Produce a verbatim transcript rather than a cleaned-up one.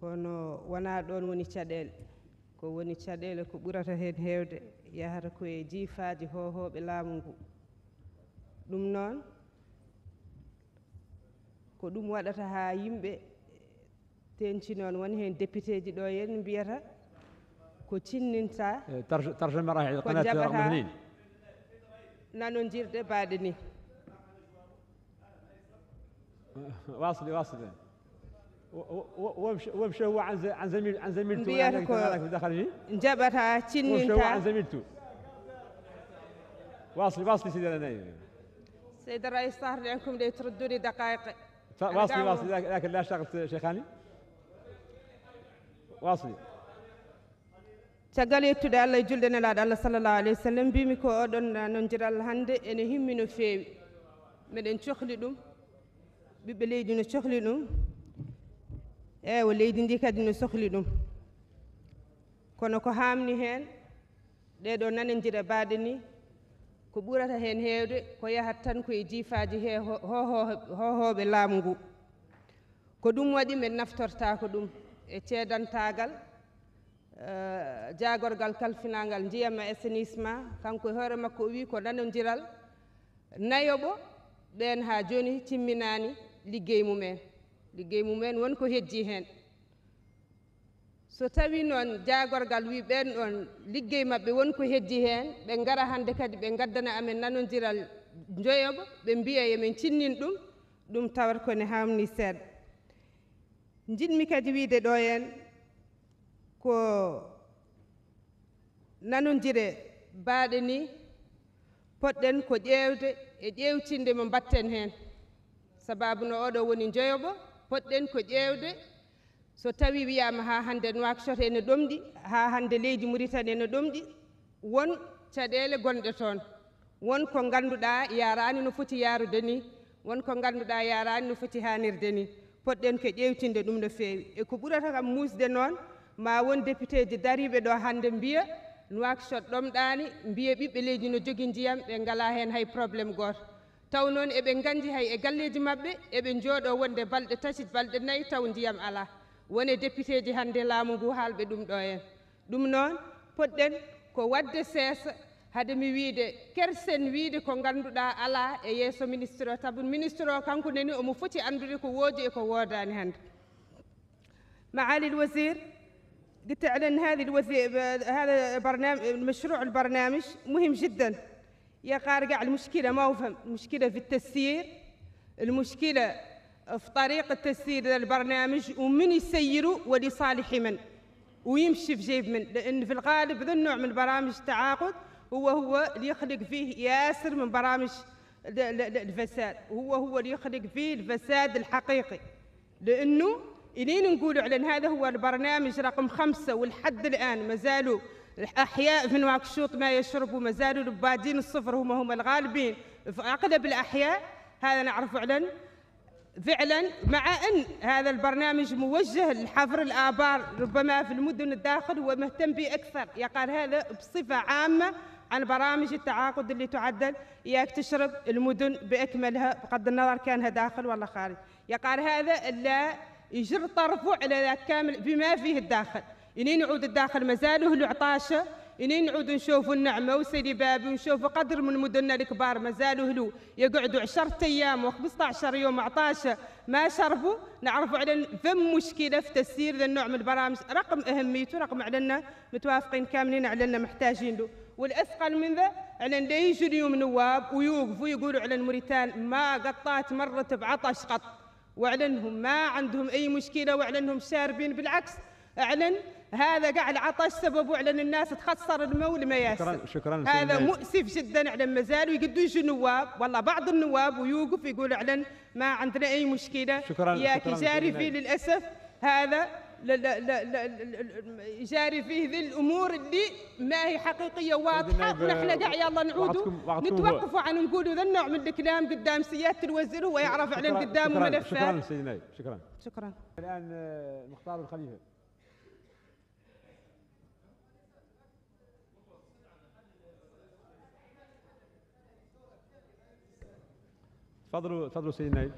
Kono wonaa ɗoon woni caɗeele. Ko woni caɗeele, ko ɓurata heen heewde, yahata ko e jiifaaji hoohooɓe laamu ngu. Ɗum noon, ko ɗum waɗata haa yimɓe teeŋti noon, won heen depiteeji ɗo en mbiyata ko cinninta. Eh, tarj-, tarjama rahi ko qanat jaɓata Rahma Hnin. Nanondirde mbaɗe ni. واصلي، واصلي. و-، و-، و-، وامش-، وامشي هو عن ز-، عن زميل، عن زميلته mbiyata هناك، ko هناك في داخل هنا. Jaɓata, وامشي هو cinninta. عن زميلته. واصلي، واصلي سيدي، أنا نايم. Seydi Rais, sahar ɗen kum ɗe troddude daqaiq. ف-، واصلي، واصلي، لكن، لكن لا اشتغلت شيخاني. واصلي. Caggal yettude Allah e julde Nelaaɗo Allah sallallahu alayhi wa sallam, mbimi ko oɗon nanondiral hannde ene himmi no feewi. Meɗen cohli ɗum, ɓiɓɓe leydi no cohli ɗum, eewa, leydi ndi kadi no sohli ɗum. Kono ko haamni heen, ɗee ɗo nanondire mbaɗe ni, ko ɓurata heen heewde ko yahat tan ko e jiifaaji he ho-, ho-, ho-, hoohooɓe laamu ngu. Ko ɗum waɗi men naftortaako ɗum e ceedantaagal, eh, jaagorgal kalfinaangal ndiyam e assainissement, kanko e hoore makko o wi ko nanondiral nayoɓo ɓeen haa jooni timminaani liggey mum en. Liggey mum en won ko hejji heen. So tawii noon jaagorgal wi ɓeen ɗoon liggey maɓɓe won ko hejji heen, ɓe ngara hannde kadi ɓe ngaddana amen nanondiral njoyoɓo, ɓe mbiya yo men cinnin ɗum, ɗum tawat ko ne haamni seeɗa. Njiɗmi kadi wiyde ɗo heen ko nanondire mbaɗe ni, potɗen ko ƴeewde e ƴeewtinde mo mbaɗten heen. Sababu no oɗo woni njoyoɓo, potɗen ko ƴeewde so tawii wiyaama haa hannde Nouakchott ene ɗomɗi, haa hannde leydi Mauritanie ene ɗomɗi, won caɗeele gonɗe toon. Won ko ngannduɗaa yaaraani no foti yaarude ni, won ko ngannduɗaa yaaraani no foti haanirde ni. Potɗen ko ƴeewtinde ɗum no feewi. E ko ɓurata kam muusde noon, ma won depiteeji dariiɓe ɗo hannde mbiya, Nouakchott ɗomɗaani, mbiya ɓiɓɓe leydi no jogii ndiyam, ɓe ngalaa heen hay problème gooto. Taw noon eɓe nganndi hay e galleeji maɓɓe, eɓe njooɗoo wonde balɗe tati, balɗe nayi, taw ndiyam alaa. Won e depiteeji hannde laamu ngu haalɓe ɗum ɗo heen. Ɗum noon, potɗen ko waɗde seesa hade mi wiyde kersen wiyde ko ngannduɗaa alaa e yeeso ministre o. Tabu ministre o kanko nani omo foti anndude ko woodi e ko woodaani hannde. معالي الوزير، قلت على أن هذه الوزي-، هذا برنامج، مشروع البرنامج مهم جدًا. يا قارقع، المشكلة ما هو فهم، المشكلة في التسيير، المشكلة في طريقة تسيير البرنامج ومن يسيره ولصالح من ويمشي في جيب من، لأن في الغالب ذا النوع من برامج التعاقد هو، هو اللي يخلق فيه ياسر من برامج ال-، ال-، ال-، الفساد، هو، هو اللي يخلق فيه الفساد الحقيقي. لأنه إلين نقولوا على أن هذا هو البرنامج رقم خمسة، ولحد الآن ما زالوا الأحياء في نواكشوط ما يشربوا، ما زالوا البادين الصفر هم، هم الغالبين في أغلب الأحياء. هذا نعرف على أن فعلًا، مع أن هذا البرنامج موجه لحفر الآبار، ربما في المدن الداخل هو مهتم به أكثر. يقال هذا بصفة عامة عن برامج التعاقد اللي تعدل، ياك تشرب المدن بأكملها، بغض النظر كانها داخل ولا خارج. يقال هذا لا يجر طرفه على ذاك كامل بما فيه الداخل. إني نعود الداخل مازالوا له عطاشة، إني نعود نشوفوا النعمة وسيدي بابي ونشوفوا قدر من مدننا الكبار مازالوا له يقعدوا عشرة أيام وخمستاشر يوم عطاشة ما شربوا. نعرفوا على فم مشكلة في تسيير ذا النوع من البرامج، رقم أهميته، رقم علنا متوافقين كاملين علنا محتاجين له. والأثقل من ذا، على لا يجوا اليوم نواب ويوقفوا يقولوا على الموريتان ما قطعت مرت بعطش قط. وعلنهم ما عندهم أي مشكلة، وعلنهم شاربين، بالعكس، أعلن هذا قاع العطش سببه علن الناس تخسر الماء والمياسر. شكرًا، شكرًا هذا سيدنا. مؤسف جدًا علن مازالوا يقدوا يجوا نواب، والله بعض النواب ويوقف يقول علن ما عندنا أي مشكلة. شكرًا، يا شكرًا كي جاري سيدنا. فيه للأسف هذا ل-، ل-، ل-، ل-، ل-، ل-، جاري فيه ذي الأمور اللي ما هي حقيقية واضحة، سيدنا، ونحن قاع يلا نعودوا وقتكم، وقتكم نتوقفوا عن نقولوا ذا النوع من الكلام قدام سيادة الوزير، هو يعرف علن شكرًا، قدامه شكرًا، ملفات. شكرًا سيدنا، شكرًا. شكرًا. الآن، آه، مختار الخليفة. تفضلوا، تفضلوا سيدنا.